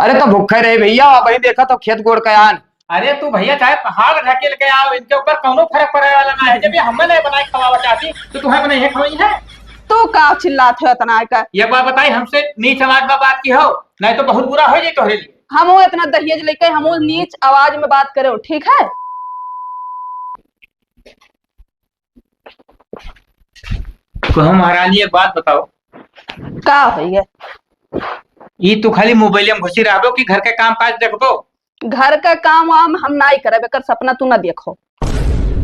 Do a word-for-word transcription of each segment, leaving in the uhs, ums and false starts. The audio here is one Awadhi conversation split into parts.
अरे तो भूखे रहे भैया, अबहीं देखा तो खेत गोड़ के आन। अरे तू भैया चाहे पहाड़ ढकेल के आओ, इनके ऊपर कौनो फर्क पड़े वाला ना है। जब ये हमें नहीं बनाए खवावा चाहती तो तुम्हें बनाई है खवाई है। तू का चिल्लात हो इतना का? ये बात बताई, हमसे नीच आवाज में बात की हो, नहीं तो बहुत बुरा हो जाए तोहरे लिए। हम वो इतना दहेज लेके हम वो नीच आवाज में बात करो, ठीक है? कहो महारानी, एक बात बताओ। का होइए? ई तू खाली मोबाइल में घुसी रहबो कि घर के काम काज देखबो? घर का काम वाम हम नाई करब, एकर सपना तू ना देखो।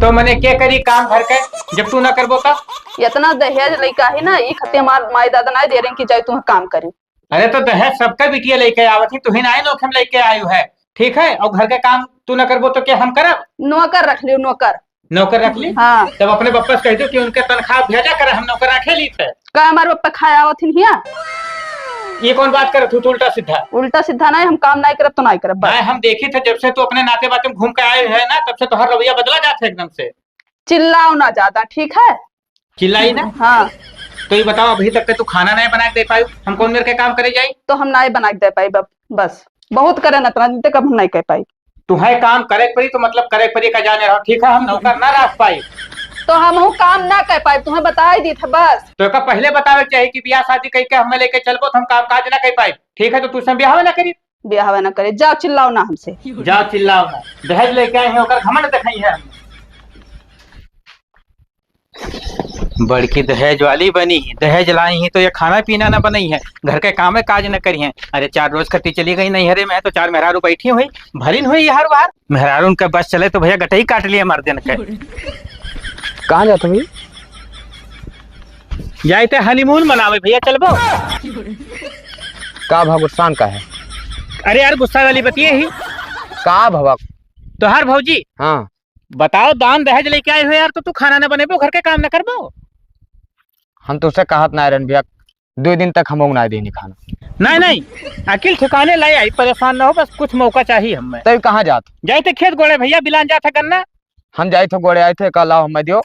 तो मने के करी काम घर के, जब तू ना करबो तब? इतना दहेज लइका है ना, ई खते हमार माई दादा नाई दे रहे कि जाए तू काम करी। अरे तो दहेज सबका बिटिया लेके आवत ही, तू ही नाई नोखे में लेके आयु है, ठीक है? और घर के काम तू ना करबो तो क्या हम करब? नौकर रख लियो, नौकर। नौकर रख ली? हाँ। तब अपने बप्पा से कह दो कि उनके तनख्वाह भेजा करे, हम नौकर रखे ली थे। का हमारे बप्पा खाए आवत हिन हिया? ये कौन बात करत हूँ तू उल्टा सीधा? उल्टा सीधा नहीं, हम काम नहीं करब तो नहीं करब, बस। नहीं, हम देखी थे जब से तू अपने नाते बाते में घूम के आए है ना, तब से तोहर रवैया बदला जात है एकदम से। चिल्लाओ ना ज्यादा, ठीक है? चिल्लाई ना? हाँ। तो ये बताओ, अभी तक के तू खाना नहीं बना के दे पाई, हम कौन मेर के काम करे जाई? तो हम नहीं बना के दे पाई, बस। बहुत करे ना, इतना दिन तक अब हम नहीं कह पाई। तुहैं काम करे के पड़ी तो मतलब करे के पड़ी का जाने रहो, ठीक है, हम नौकर ना रख पाई। तो हमहू काम ना कर पाई, तुहैं बताई दी था बस। तो एका पहले बतावे के चाही कि बियाह शादी कई के हमें लेके चलबो तो हम काम काज ना कर पाई, ठीक है, तो तुझसे हम बियाह ना करी। बियाह ना करे, जाओ चिल्लाओ ना हमसे। जाओ चिल्लाओ ना, दहेज लेके आई है ओकर घमंड दिखाई है हम। बड़की दहेज वाली बनी ही, दहेज लाई ही तो ये खाना पीना न बनई है, घर के कामे काज न करी है। अरे चार रोज खती चली गई नैहरे में, तो चार मेहरारू बैठी हुई, भरिन हुई हर बार। मेहरारू उनका बस चले तो भैया गटई काट लिए मर्दन के। कहाँ जात हो भैया? जाए थे हनीमून मनावे भैया, चलबो? का भा गुस्सान का है? अरे यार गुस्सा वाली बतिये ही। का भवा? तोहार भौजी। हाँ। बताओ, दान दहेज लेके आए हो यार, तो तू खाना न बनेबो, घर के काम न करबो? हम तुझसे कहत ना रहन भैया, दो दिन तक हम ना देनी खाना। नहीं, नहीं, अकिल ठिकाने लाई आई, परेशान न हो, बस कुछ मौका चाहिए हमें। तब कहाँ जात? जाए थे खेत गोड़े भैया, बिलान जात है गन्ना। हम जाए थे गोड़े आए थे, कल आओ हमें दियो,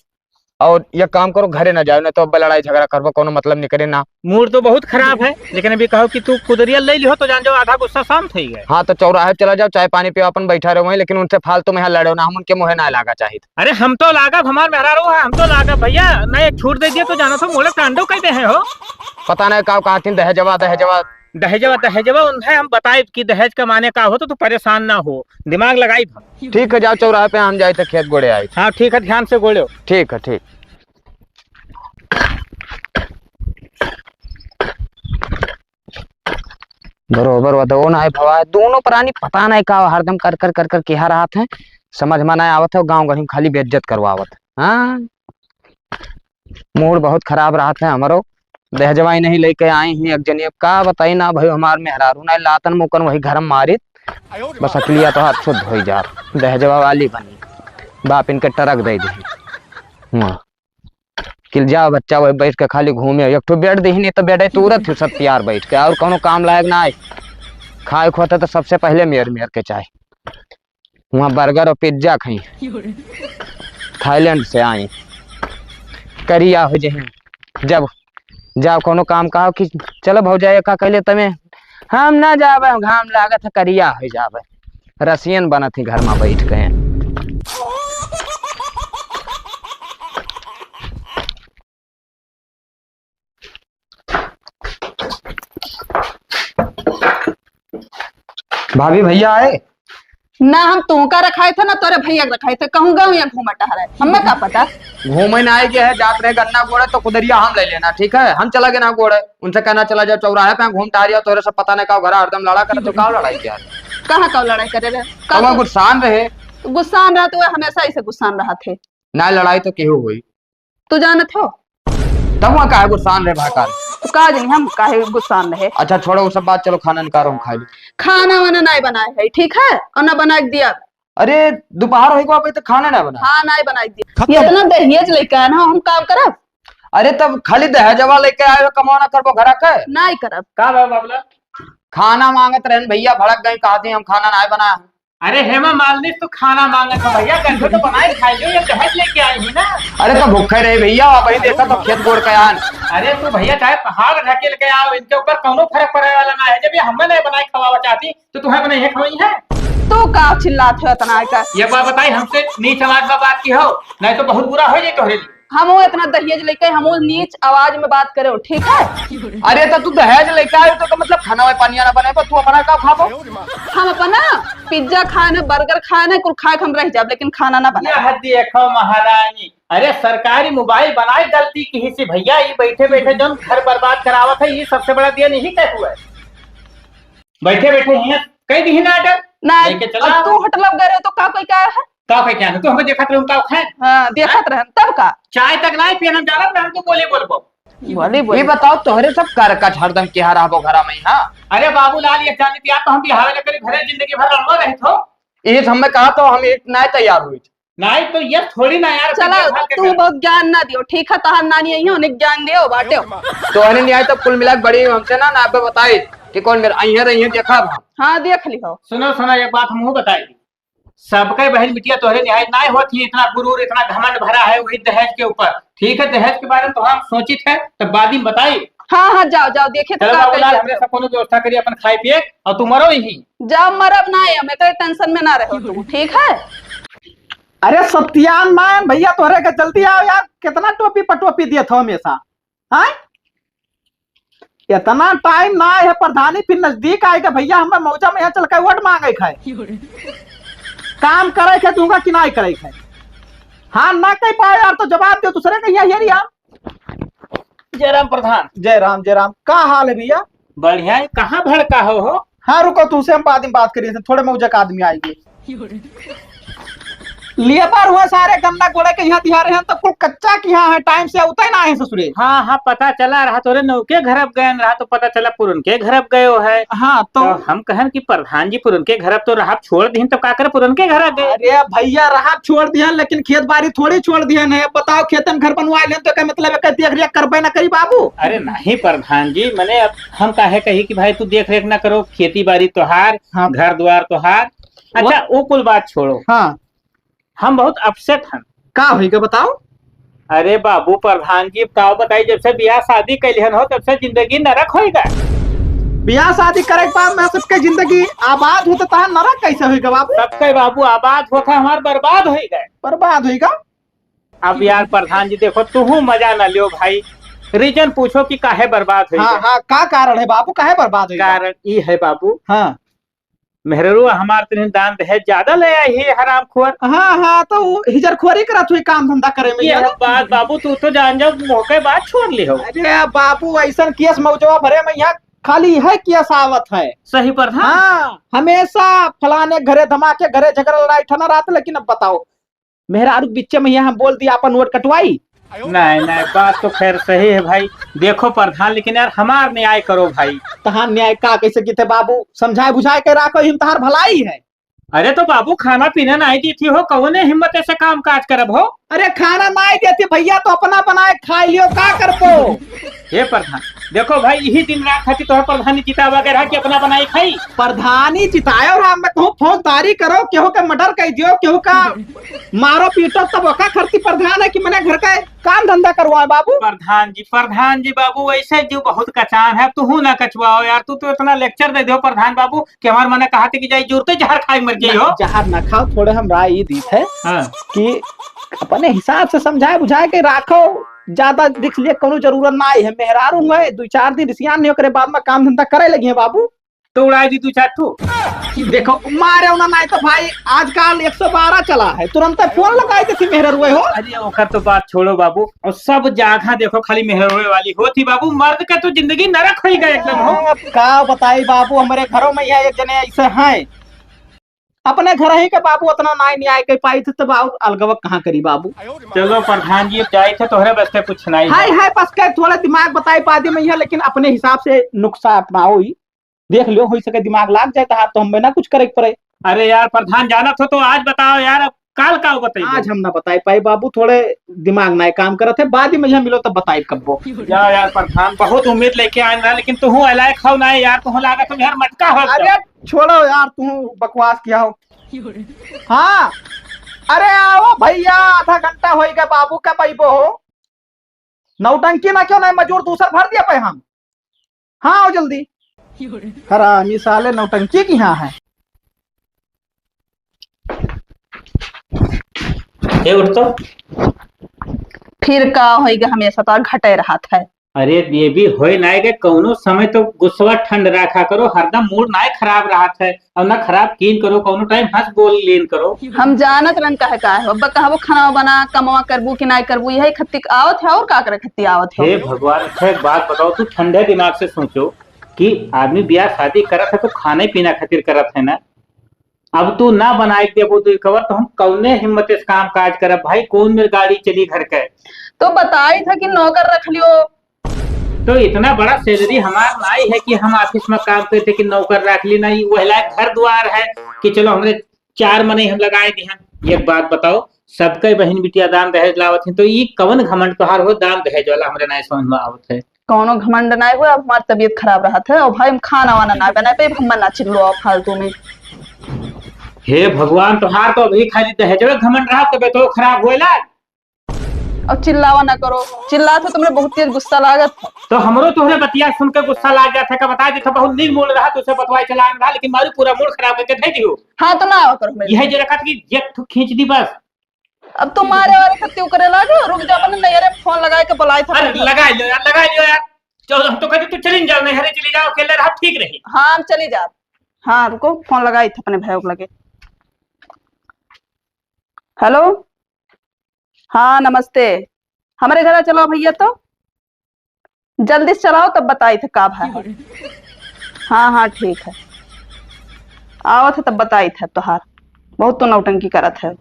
और ये काम करो, घरे ना जाओ, नहीं तो अब लड़ाई झगड़ा करबो, कोनो मतलब नहीं करे ना। मूड तो बहुत खराब है, लेकिन अभी कहो कि तू कुदरिया ले लिहो तो जान जाओ आधा गुस्सा शांत हो गए। हाँ, तो चौराहे चला जाओ, चाय पानी पियो, अपन बैठा रहो वहीं, लेकिन उनसे फालतू में यहाँ लड़ो ना, हम उनके मुँहे ना लागा चाहित। अरे हम तो लागब, हमार मेहरारू है, हम तो लागब भैया, नहीं एक छूट दे दिए तो जाना तो मोड़े कांडो कह दे हैं हो। पता नहीं का कहती दहेजवा, दहेजवा। दहेजवा, दहेजवा उन्हें हम बताए कि दहेज का माने का हो, तो तू परेशान ना हो, दिमाग लगाई। ठीक है, जाओ चौराहे पे, हम जाए थे खेत गोड़े आए। हाँ ठीक है, ध्यान से गोड़े। ठीक है, ठीक। बरोबर बताओ ना है भवा, दोनों प्राणी पता नहीं का हरदम कर कर कर कर केहा रहत है, समझ में नहीं आवत है, गाँव गढ़ी में खाली बेइज्जत करवावत है। हाँ, मूड बहुत खराब रहत है हमरो। दहेजवा ही नहीं लेके आई ही एक जनी, अब का बताई ना भाई, हमार मेहरारू नहीं लातन मुकन वही घर में मारित, बस अकलिया तो हाथ शुद्ध हो जात। दहेजवा वाली बनी, बाप इनके टरक दे दी। हाँ। कि जाओ बच्चा, वही बैठ के खाली घूमे। एक ठो बेड दीही नहीं तो बेडे तूरत ही सब तैयार बैठ के, और कोनो काम लायक ना आए। खाए खोते तो सबसे पहले मेर मेर के चाहे। वहाँ बर्गर और पिज्जा खाई, थाईलैंड से आई, करिया हो जाए। जब जाओ कोनो काम कहो कि चलो भौजाई का कहले तमे, हम ना जाबे, घाम लागत है, करिया हो जाबे। रसियन बनत ही घर में बैठ के। भाभी, भैया आए? ना, हम तुमका रखाए थे, ना तोरे भैया के रखाए थे। कहूँ गए या घूमा टहराए, हमें का पता। घूमे ना आए के है, जात रहे गन्ना गोड़े, तो कुदरिया हम ले लेना, ठीक है? हम चला गए ना गोड़े, उनसे कहना चला जाओ चौराहे पे घूम टहरिया, तोरे से पता नहीं का घरा हरदम लड़ा करे, तो का लड़ाई किया? कहाँ का लड़ाई करे रहे? का तो वह तो गुस्सान रहे। गुस्सान रहा तो वह हमेशा ऐसे गुस्सान रहा थे। ना लड़ाई तो केहू हुई। तू जानत हो? तब वहाँ काहे गुस्सान रहे भाकार? तो का जानी हम काहे गुस्सान रहे। अच्छा छोड़ो वो सब बात, चलो खाना निकालो, हम खा ली। खाना वाना नहीं बनाए है, ठीक है, और ना बना के दिया। अरे दोपहर हो गया, अभी तक खाना नहीं बना। हाँ, नहीं बना के दिया। खत्म। ये इतना दहेज लेके आए ना, हम काम करब? अरे तब खाली दहेजवा लेके आए हो, कमाना करबो घरा के? नहीं करब। का भाई बाबला? खाना मांगत रहन भैया, भड़क गई, कहा थी हम खाना नहीं बनाया। अरे हेमा मालिनी, तू खाना मांगत हो भइया, घर पे तो बनाए खाए लियो, ये दहेज लेके आई ही ना। अरे तो भूखे रहे भइया, अबहीं देखा तो खेत गोड़ के आन। अरे तू भइया चाहे पहाड़ ढकेल के आओ, इनके ऊपर कौनो फर्क पड़े वाला ना है। जब ये हमें नहीं बनाए खवावा चाहती तो तुम्हें बनाई है खवाई है। तू का चिल्लात हो इतना का? ये बात बताई, हमसे नीच आवाज में बात की हो, नहीं तो बहुत बुरा हो जाए तोहरे लिए। हमहू इतना दहेज लेके हमहू नीच आवाज में बात करे हो, ठीक है? अरे तो तू दहेज लेके आए तो, तो मतलब खाना में पानी आना बने, तो तू अपना का खाबो? हम अपना पिज्जा खाए न, बर्गर खाए न, कुल खाए के हम रह जाब, लेकिन खाना ना बनाए। यह देखो महारानी, अरे सरकारी मोबाइल बनाए गलती की ही सी भइया, ये बैठे बैठे जौन घर बर्बाद करावत है, ये सबसे बड़ा देन यही कहे हुआ है। बैठे बैठे हियाँ कई दी ना order। ना, लेके चला। अब तू होटल में गए रहे तो का कोई का है? का कह के आना? तू हमको देखत रहे, का खाए? हाँ, देखत रहन, तब का? चाय तक ना पियन, हम जानत रहन, तू बोले बोलबो। बोले ये बोले। बताओ, तोहरे सब करकट हरदम किहा रहबो घरा में, हाँ? अरे बाबूलाल, ये जानित यार, तो हम बिहावे न करी, भरे जिंदगी भर लड़वा रहे तो। ये हमें कहा तो हम एक ना तैयार हुई। नहीं तो ये थोड़ी ना यार, चला, देखभाल के तू कर। बहुत ज्ञान ना दियो, ठीक है? तहार नानी आई है, उन्हें ज्ञान दियो बाटे। तोहरे नहीं आए तो कुल मिला के बड़ी हमसे ना, ना अबे बताई कि कौन मेरा आई है, रही है, देखा अब हम। हाँ, देख ली हो। सुनो, सुनो, एक बात हमहू बताई। सबके बहन बिटिया तोहरे निहाय नाय होत ही, इतना गुरूर, इतना घमंड भरा है वही दहेज के ऊपर। ठीक है, दहेज के बारे में तो हम सोचित है, तब बाद में बताई। हाँ, हाँ, जाओ, जाओ, देखे तो चलो का बाबूलाल, कइले हमरे हो। सब कोनो व्यवस्था करी अपन खाए पिए, और तू मरो ही। जाओ, मरब ना है, हम इतने tension में ना रहो तू, ठीक है? अरे सत्यान मान भइया, तोहरे के जल्दी आओ यार, कितना टोपी पर टोपी दिए थो हमेशा, हाँ? इतना time ना है प्रधानी, फिर नजदीक आएगा भइया, हमें मौजा में यहाँ चल के वोट मांगे खाए। काम करे के दूंगा कि नहीं करे खाए? हाँ, ना कह पाए यार, तो जवाब दे दूसरे के, ये, ये यार। जय राम प्रधान। जय राम, जय राम। का हाल है भइया? बढ़िया है। कहाँ भड़का हो, हो? हाँ, रुको, तुमसे हम बाद में बात करिए, थोड़े मौजा का आदमी आएंगे। लेबर हुआ सारे गन्ना गोड़े के यहाँ दिहा रहे हैं, तो कुल कच्चा के यहाँ है, time से उतरे ना है ससुरे। हाँ, हाँ, पता चला रहा तोरे नौके घर अब गए रहा, तो पता चला पुरनके घर अब गयो है। हाँ, तो तो हम कहन कि प्रधान जी पुरनके घर अब तो रहा छोड़ दीन, तो का करे पुरनके घर अब गए? अरे भइया, रहा छोड़ दिहन, लेकिन खेत बारी थोड़ी छोड़ दिहन है। बताओ, खेतन घर बनवा लेन तो का मतलब है, देख रेख करबे ना करी बाबू? अरे नहीं प्रधान जी, मने अब हम काहे कही कि भाई तू देख रेख ना करो, खेती बारी तोहार, हाँ। घर द्वार तोहार। अच्छा, वो वो कुल बात छोड़ो। हाँ। हम बहुत upset हन। का होई गा बताओ? अरे बाबू प्रधान जी, का बताई, जब से बियाह शादी कैलिहन हो, तब से जिंदगी नरक होई गा। बियाह शादी करे के बाद में सबके जिंदगी आबाद हो, तो तहार नरक कैसे होई गा बाबू? सबके बाबू आबाद होके हमार बर्बाद होई गए। बर्बाद होई गा? अब यार प्रधान जी, देखो, तुहू मजा ना लियो भाई, reason पूछो कि काहे बर्बाद होई हाँ, गए। हाँ, का कारण है बाबू, काहे बर्बाद होई गए? कारण ई है बाबू, हाँ। मेहररुआ हमार तनिन दान दहेज ज्यादा ले आई है हरामखोर। हाँ, हाँ, तो उ हिजरखोरी करत हुई काम धंधा करे में ये यार। बात बाबू, तू तो जान जाओ, मोके बात छोड़ ली हो। अरे बाबू, ऐसन केस मौजवा भरे में यहाँ खाली है केस आवत है। सही प्रधान। हाँ, हमेशा फलाने घरे धमाके, घरे झगड़ा, लड़ाई ठना रहत, लेकिन अब बताओ, मेहरारू के बिच्चे में यहाँ हम बोल दिया अपन वोट कटवाई। नहीं, नहीं, बात तो खैर सही है भाई। देखो प्रधान, लेकिन यार हमार न्याय करो भाई। तहार न्याय का कैसे कीथे बाबू? समझाए बुझाए के राखो, हम तहार भलाई है। अरे तो बाबू, खाना पीना नहीं देती हो, कौने हिम्मत से काम काज करब हो? अरे खाना नहीं देती भैया, तो अपना बनाए खा लियो, का करबो? हे प्रधान, देखो भाई, यही दिन रात खातिर तोहर प्रधानी जितावा गए रहा कि अपना बनाई खाई। प्रधानी जितायो राम में कहूँ फौजदारी करो, केहू का murder कर दियो, केहू का मारो पीटो, तब ओका खरती प्रधान है कि मने घर का काम धंधा करवाए बाबू। प्रधान जी, प्रधान जी बाबू, ऐसे जो बहुत कचान है, तू ना कचवाओ यार, तू तो इतना lecture दे दो प्रधान बाबू कि हमार मने कहा थे कि जाई जुरते जहर खाए मर जाई हो। जहर ना खाओ, थोड़े हम राय ई दीत है हाँ। कि अपने हिसाब से समझाए बुझाए के राखो, ज्यादा रिस्क लिए कोनो जरूरत ना है। मेहरारू है, दो चार दिन रिसियान नहीं, ओकरे बाद में काम धंधा करे लगी है बाबू। तो उड़ाई दी दो चार ठो। देखो, मारे उन्हें नहीं तो भाई, आजकल एक सौ बारह चला है, तुरंत फोन लगाई देती मेहरारू हो। अरे ओकर तो बात छोड़ो बाबू, और सब जगह देखो खाली मेहरारू वाली होती बाबू, मर्द का तो जिंदगी नरक होई गए एकदम हो। अब का बताई बाबू, हमारे घरों में यह एक जने ऐसे हैं, अपने घर ही के बाबू उतना नाई न्याय कर पाई थे, तब और अलगवा कहाँ करी बाबू। चलो प्रधान जी, अब जाए थे, तोहरे बस के कुछ नहीं हाय है। हाय, बस के थोड़ा दिमाग बताई पादी में यह, लेकिन अपने हिसाब से नुस्खा अपनाओ ही, देख लियो, हो सके दिमाग लाग जाए तो हाथ तो हमें ना कुछ करे के पड़े। अरे यार प्रधान, जानत हो तो आज बताओ यार, अब काल का बताई आज दो। हम ना बताई पाई बाबू, थोड़े दिमाग ना काम करत है, बाद में यह मिलो तब बताई कब्बो। जा यार प्रधान, बहुत उम्मीद लेके आए रहा, लेकिन तू अलायक हो ना यार, तू लागत हो यार मटका हो अरे एकदम। छोड़ो यार, तू बकवास किया हो। हाँ, अरे आओ भइया, आधा घंटा होइ गए, बाबू का पइबो हो। नौटंकी ना क्यों नहीं, मजूर दूसर भर दिया पे हम। हाँ, आओ जल्दी। हरामी साले नौटंकी की यहाँ है। ए, उठ तो। फिर का होइगा, हमेशा तो घटे रहत है। अरे, ये भी होए नाय के, कौनो समय तो गुस्सा ठंड रखा करो, हरदम मूड नाय खराब रहत है, और ना खराब कीन करो, कौनो टाइम हंस बोल लीन करो। हम जानत रहन काहे का है, अब्बा कहबो खाना बना, कमवा करबू कि नाय करबू, यही खत्ती आवत है, और का करे खत्ती आवत है। हे भगवान, अच्छा एक बात बताओ, तू ठंडे दिमाग से सोचो कि आदमी ब्याह शादी करत है तो खाने पीना खातिर करत है ना, अब तू ना बनाए के देबो तो कवर तो हम कौने हिम्मत से काम काज करब भाई, कौन मेर गाड़ी चली घर के। तो बताई था कि नौकर रख लियो। तो इतना बड़ा सैलरी हमार नाई है कि हम ऑफिस में काम करते कि नौकर रख ली, नहीं वह लायक घर द्वार है कि चलो हमरे चार मनई हम लगाए दिहन। एक बात बताओ, सबके बहिन बिटिया दान दहेज लावत हैं, तो ई कवन घमंड तोहार हो दान दहेज वाला, हमरे नाई समझ में आवत है। कौनो घमंड नाई हुआ, अब हमार तबीयत खराब रहत है और भाई हम खाना वाना ना बनाए पाइब, हम ना चिल्लो फालतू में। हे भगवान, तोहार तो अभी खाली दहेजवे घमंड रहा, तबीयत तो खराब होए लाग। अब चिल्लावा ना करो, चिल्लात हो तुमरे बहुत तेज गुस्सा लागत है। तो हमरो तोहरे बतिया सुन के गुस्सा लाग जात है, का बता देत है, बहुत नीक मूड रहा, तुझसे बतवाए चला रहा, लेकिन मारू पूरा मूड खराब करके धै दियो। हाँ, तो ना आवा करो मेरे। यह जे रखा था कि एक ठो खींच दी बस। अब तू मारे वाले खत्ती करे लागो, रुक जा, अपने नैहरे फोन लगाए के बुलाए था अरे पहले। लगा लियो यार, लगा लियो यार। चलो, हम तो कहते तू चली जाओ, नैहरे चली जाओ, अकेले रहा, ठीक रही। हाँ, हम चली जाब। हाँ, रुको, फोन लगाई था अपने भाई को लगे। हेलो, हाँ, नमस्ते। हमरे घर चलो भइया, तो जल्दी से चलाओ, तब बताई थे का भा है। हाँ, हाँ, ठीक है, आवत है, तब बताई थे। तोहार बहुत तो नौटंकी करत है।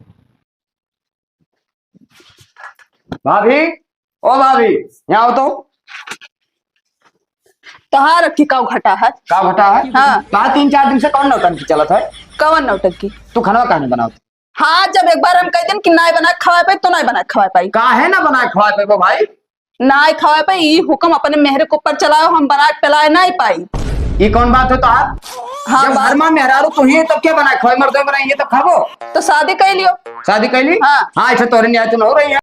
भाभी, ओ भाभी, यहाँ आओ तो। तोहार रखी का घटा है? का घटा है? हाँ। का तीन चार दिन से कौन नौटंकी चलत है? कौन नौटंकी? तू खाना काहे नहीं बनावत? हाँ, जब एक बार हम कह देन कि नाय बना के खवाए पाई, तो नाय बना के खवाए पाई। काहे ना बना के खवाए पाई भाई? नाय खवाए पाई, ई हुक्म अपने मेहरे के ऊपर चलाओ, हम बना के पिलाए नाय पाई। ई कौन बात है तोहार? हाँ, जब बात घर में मेहरारू तू ही, तब क्या बना के खवाए? मर्दों बनाएंगे तब खाबो। तो शादी कर लियो। शादी कर ली? हाँ। हाँ, ऐसे तोरे न्याय तो न हो रही है।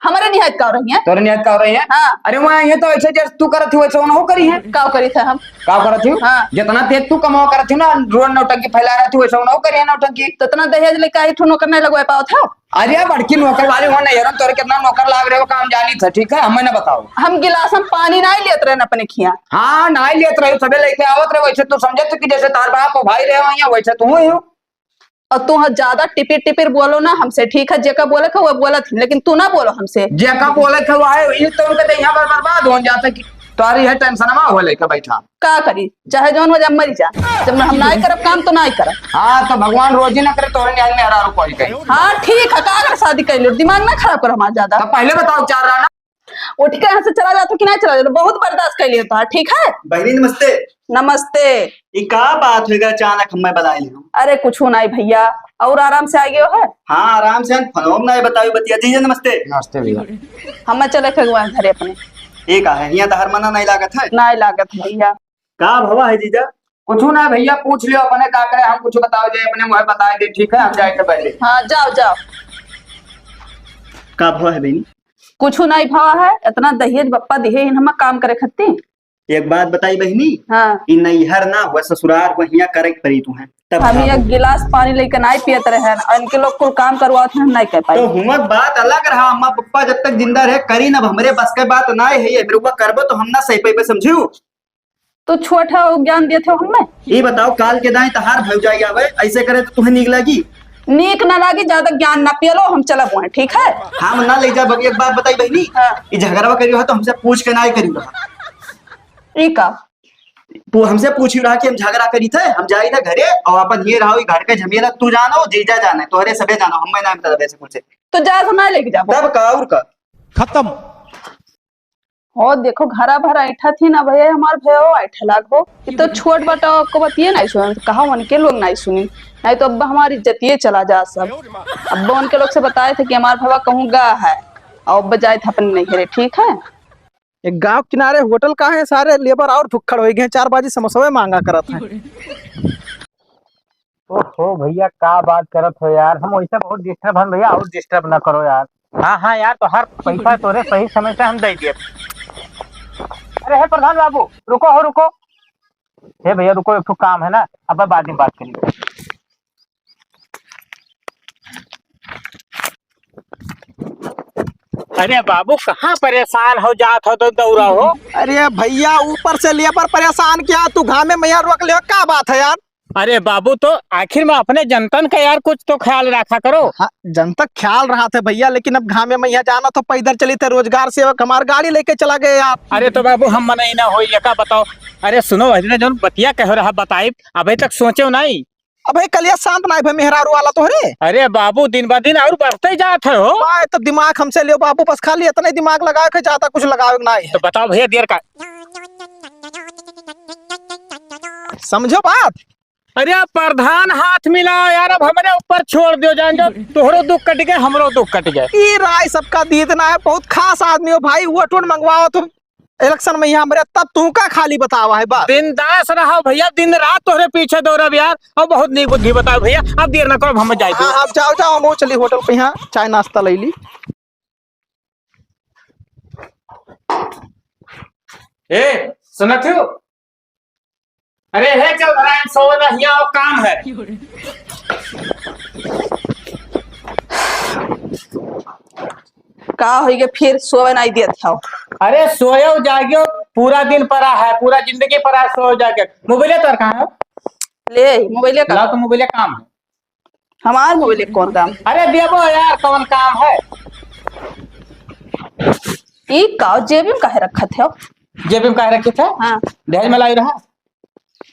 हमारे निहायत का हो रही है? तोरे निहायत का हो रही है? हाँ। अरे वहाँ ये तो ऐसे जैसे तू करत हो, वैसे उन्हों करी है। का करी थे हम? का करत हो? हाँ। जितना तेज तू कमाओ करत हो ना, रोड नौटंकी फैला रहत हो, वैसे उन्हों करी है नौटंकी। तो इतना दहेज लेके आई, तू नौकर नहीं लगवा पाओ था? अरे बड़की नौकर वाली हो ना यार, तोरे कितना नौकर लाग रहे हो, काम जानी था, ठीक है, हमें ना बताओ। हम गिलास में पानी नहीं लेत रहे अपने खिया। हाँ, नहीं लेत रहे, सबे लेके आवत रहे, वैसे तू समझत हो कि जैसे तार बाप हो, भाई रहे हो, या वैसे तू ही हो। और तू ज्यादा टिपिर टिपिर बोलो ना हमसे, ठीक है? जेका बोले का वो बोलत ही, लेकिन तू ना बोलो हमसे। जेका बोले का वो आए, ये तो उनके देहिया पर बर्बाद हो जाता कि तोरी है टेंशन में हो लेके बैठा। का करी, चाहे जौन हो जा, मरी जा। जब हम नाई करब काम तो नाई करब। हाँ, तो भगवान रोजी ना करे तोरे न्याय में हरारू कोई कहीं। हाँ, ठीक है, का अगर शादी कर लो, दिमाग ना खराब करो हमारा ज्यादा। तो पहले बताओ, चार राना उठ के यहाँ से चला जाता कि नहीं चला जाता? बहुत बर्दाश्त कर लिया था, ठीक है? बहिनी नमस्ते। नमस्ते। ई का बात होइगा, अचानक हमें बुलाए लियो? अरे कुछ नहीं भैया, और आराम से आ गयो है? हाँ, आराम से, हम फोन में नहीं बताई बतिया। जीजा नमस्ते। नमस्ते भैया। हमें चले के हुआ घरे अपने। ये का है, यहाँ तो हर मना नहीं लागत है। नहीं लागत है भैया। का भवा है जीजा? कुछ ना भैया, पूछ लियो अपने का करे, हम कुछ बताओ जे अपने मुँह बताए दे, ठीक है, हम जाए के पहले। हाँ, जाओ, जाओ। का भवा है बहनी? कुछ नहीं भवा है, इतना दहेज बप्पा दिहे इन हम काम करे खत्ती। एक बात बताई बहनी, हाँ। ई नैहर ना हुआ ससुरार हुआ, हियाँ करे के परी तुहें। तब हम खाबो। एक गिलास पानी लेके नहीं पियत रहे हैं, और इनके लोग कुल काम करवाते हैं, हम नहीं कर पाए। तो हुआ बात अलग रहा, अम्मा पप्पा जब तक जिंदा रहे करी, अब हमरे बस के बात ना है, ये मेरे ऊपर करबो तो हम ना सही पे, समझियो? तू छोट है, वो ज्ञान देते हो हमें। ये बताओ, काल के दाएं तहार भौजाई आवे, ऐसे करे तो तुम्हें नीक लागी? नीक ना लागी, ज्यादा ज्ञान ना पियलो, हम चलब वहाँ, ठीक है? हम ना ले जाब। एक बात बताई बहनी, हाँ। ये झगड़वा करियो है तो हमसे पूछ के ना ही करियो रहा। ई का? तू हमसे पूछी रहा कि हम झगड़ा करी थे, हम जाई थे घरे और अपन ये रहा, ये घर का झमेला तू जानो, जीजा जाने, तोहरे सबे जानो, हमें ना मतलब ऐसे कुछ। तो जा तो ना लेके जाबो। तब का और का? खत्म। हो देखो, घरा भर ऐठा थी ना भैया, हमार भयो ऐठे लाग हो। ये तो छोट बटाओ, आपको बतिए नहीं सुन, कहा उनके लोग नहीं सुनी, नहीं तो अब हमारी इज्जतिये चला जा सब। अब उनके लोग से बताए थे कि हमार भवा कहूँ गा है, और अब जाए थे अपने नैहरे, ठीक है? एक गांव किनारे होटल का है, सारे लेबर और भुक्खड़ हो गए, चार बाजी समोसा मांगा करत हैं। ओह, ओ भैया, का बात करत हो यार, हम वैसे बहुत disturb हन भैया, और disturb ना करो यार। हाँ, हाँ यार, तोहार पैसा तोरे सही समय से हम दे दिए। अरे हे प्रधान बाबू, रुको हो, रुको। हे भैया रुको, एक ठो काम है ना, अब बाद में बात करेंगे। अरे बाबू, कहाँ परेशान हो जात हो तो दौड़ा हो? अरे भैया, ऊपर से लेबर परेशान किया, तू घामे में यहाँ रोक ले, का बात है यार? अरे बाबू, तो आखिर में अपने जनतन का यार कुछ तो ख्याल रखा करो। हाँ, जनता ख्याल रहा था भैया, लेकिन अब घामे में यहाँ जाना तो पैदल चली थे, रोजगार सेवक हमार गाड़ी लेके चला गए यार। अरे तो बाबू, हम मना ही ना हो, ये का बताओ। अरे सुनो, इतने जौन बतिया कह रहा बताई, अबे तक सोचे नहीं। अबे कलिया शांत ना भे मेहरारू वाला तोहरे। अरे बाबू, दिन ब दिन और बढ़ते जात है हो। वाह, तो दिमाग हमसे लियो बाबू, बस खाली इतना ही दिमाग लगावे के, ज्यादा कुछ लगावे के ना है। तो बताओ भैया, देर का समझो बात। अरे प्रधान, हाथ मिला यार, अब हमरे ऊपर छोड़ दियो, जान जाओ, तोहरो दुख कट गए, हमरो दुख कट गए। ई राय सबका दीत ना है, बहुत खास आदमी हो भाई, वोट वोट मंगवाओ तुम इलेक्शन में यहाँ हमरे, तब तू का खाली बतावा है बस। बिंदास रहो भैया, दिन रात तोहरे पीछे दौड़ब यार, और बहुत नीक बुद्धि बताओ भैया, अब देर ना करो, हम जाए हाँ, आप जाओ, जाओ, हम चली होटल पे, यहाँ चाय नाश्ता ले ली। ए, सुनत हो? अरे हे चौधराइन, सो ना, हियाँ और काम है। का होइगे फिर सोवे नाई देत हौ? अरे सोयो जागियो, पूरा दिन परा है, पूरा जिंदगी परा है, सोयो जागियो। मोबाइले तोर कहाँ है? ले, मोबाइले का? लाओ तो मोबाइले काम है। हमार मोबाइल के कौन काम? अरे देबो यार, कौन काम है? ई का जेबी में काहे रखत हो? जेबी में काहे रखत है? हाँ। दहेज में लाई रहा?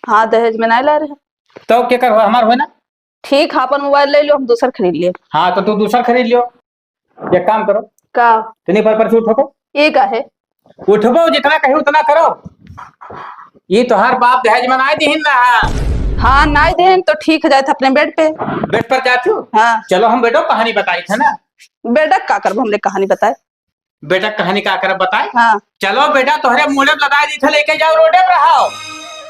हाँ, दहेज में नहीं ला रहे। तो के कर हो, हमार हो ना? ठीक है, अपन मोबाइल ले लो, हम दूसर खरीद लिए। हाँ, तो तू दूसर खरीद लियो। एक काम करो। का? तनी पर, पर से उठो तो। ये का है? उठबो, जितना कहे उतना करो। ये तोहार बाप दहेज में नाई दिहिन ना। हाँ, नाई देन तो ठीक है, जाए थे अपने बेड पे। बेड पर जात हो? हाँ। चलो हम बेडो कहानी बताई थे ना। बेडक का करबो हमने कहानी बताए? बेडक कहानी का करब बताए? हाँ। चलो बेटा, तोहरे मुड़े लदाई दी थे, लेके जाओ रोडे पर रहाओ।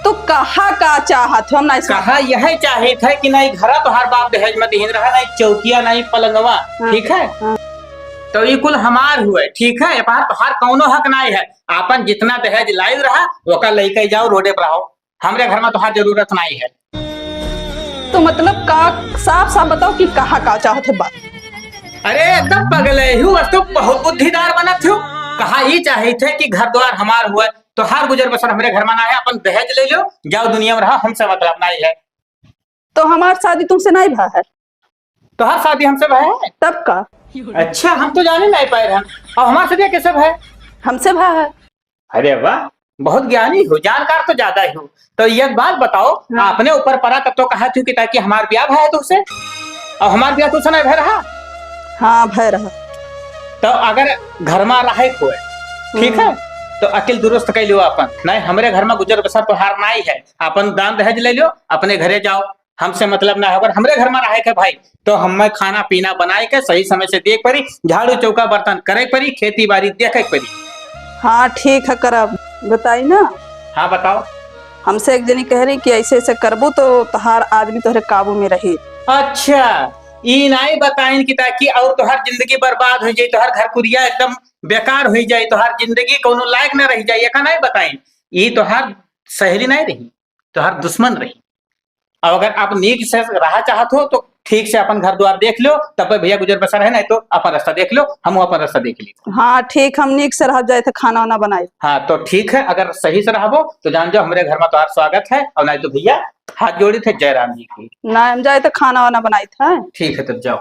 तू कहा का चाहत हो? हम ना इसमें कहा यह चाहित है कि नहीं घरा तोहार बाप दहेज में दिहिन रहा, नहीं चौकिया, नहीं पलंगवा, हाँ। ठीक है? हाँ। तो ई कुल हमार हुए, ठीक है? ए पर तोहार कौनो हक नाई है। आपन जितना दहेज लाइल रहा, ओका लइके जाओ, रोडे पर आओ। हमरे घर में तोहार जरूरत नाई है। तो मतलब का, साफ साफ बताओ कि कहा का चाहत हो बात? अरे एकदम पगले हूँ, अब तो बहुत बुद्धिदार बनत हूँ। कहा ई चाहित है कि घर द्वार हमार हुए, तोहार गुजर बसर हमरे घर में ना है, अपन दहेज ले लो, जाओ दुनिया में रहा, हमसे मतलब नाई है। तो हमार शादी तुमसे नाई भा है? तोहार शादी हमसे भा है? तब का? अच्छा, हम तो जाने नाई पाए रहन। अब हमार शादी कैसे भा है? हमसे भा है। अरे वाह, बहुत ज्ञानी हो, जानकार तो ज्यादा ही हो। तो एक बात बताओ, हाँ। आपने ऊपर परा तब तो कहा थी कि ताकि हमार ब्याह भा है तुमसे, और हमार ब्याह तुमसे नाई भा रहा? हाँ, भा रहा। तो अगर घर में रहे कोई, ठीक है, हम्म। तो अकिल दुरुस्त कर लियो अपन, नहीं हमरे घर में गुजर बसर तोहार नाई है, अपन दान दहेज ले लियो, अपने घरे जाओ। हमसे मतलब ना है, अगर हमरे घर में रहे के भाई, तो हमें खाना पीना बनाए के सही समय से देख पड़ी, झाड़ू चौका बर्तन करे पड़ी, खेती बाड़ी देखे पड़ी। हाँ, ठीक है, करब। बताई ना। हाँ, बताओ। हमसे एक जनी कह रही कि ऐसे ऐसे करबू तो तोहार आदमी तोहरे काबू में रही। अच्छा, ई नाई बताइन कि ताकि और तोहार जिंदगी बर्बाद हो जाए, तोहार घर कुरिया एकदम बेकार हो जाए, तोहार जिंदगी कौनो लायक ना रह जाए, एका नाई बताइन। ई तोहार सहेली नाई रही, तोहार दुश्मन रही। अब अगर आप नीक से रहा चाहत हो तो ठीक से अपन घर द्वार देख लो, तब भैया गुजर बसर है, नहीं तो अपन रास्ता देख लो, हम अपन रास्ता देख ली। हाँ ठीक, हम नीक से रह जाए थे, खाना वाना बनाए। हाँ तो ठीक है, अगर सही से रहबो तो जान जाओ हमरे घर में तोहार स्वागत है, और नहीं तो भैया हाथ जोड़ी थे जय राम जी की। ना हम जाए थे खाना वाना बनाए थे। ठीक है तब जाओ।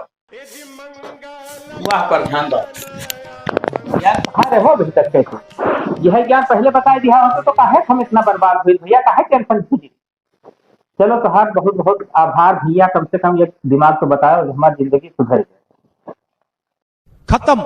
वाह प्रधान बाबू, यार कहाँ रहो अभी तक कैसे? यह ज्ञान पहले बता दिया होता तो काहे हम इतना बर्बाद हुए भैया, काहे टेंशन खुदी? चलो तोहार बहुत बहुत आभार भैया, कम से कम एक दिमाग तो बताओ, हमारी जिंदगी सुधर गई। खत्म।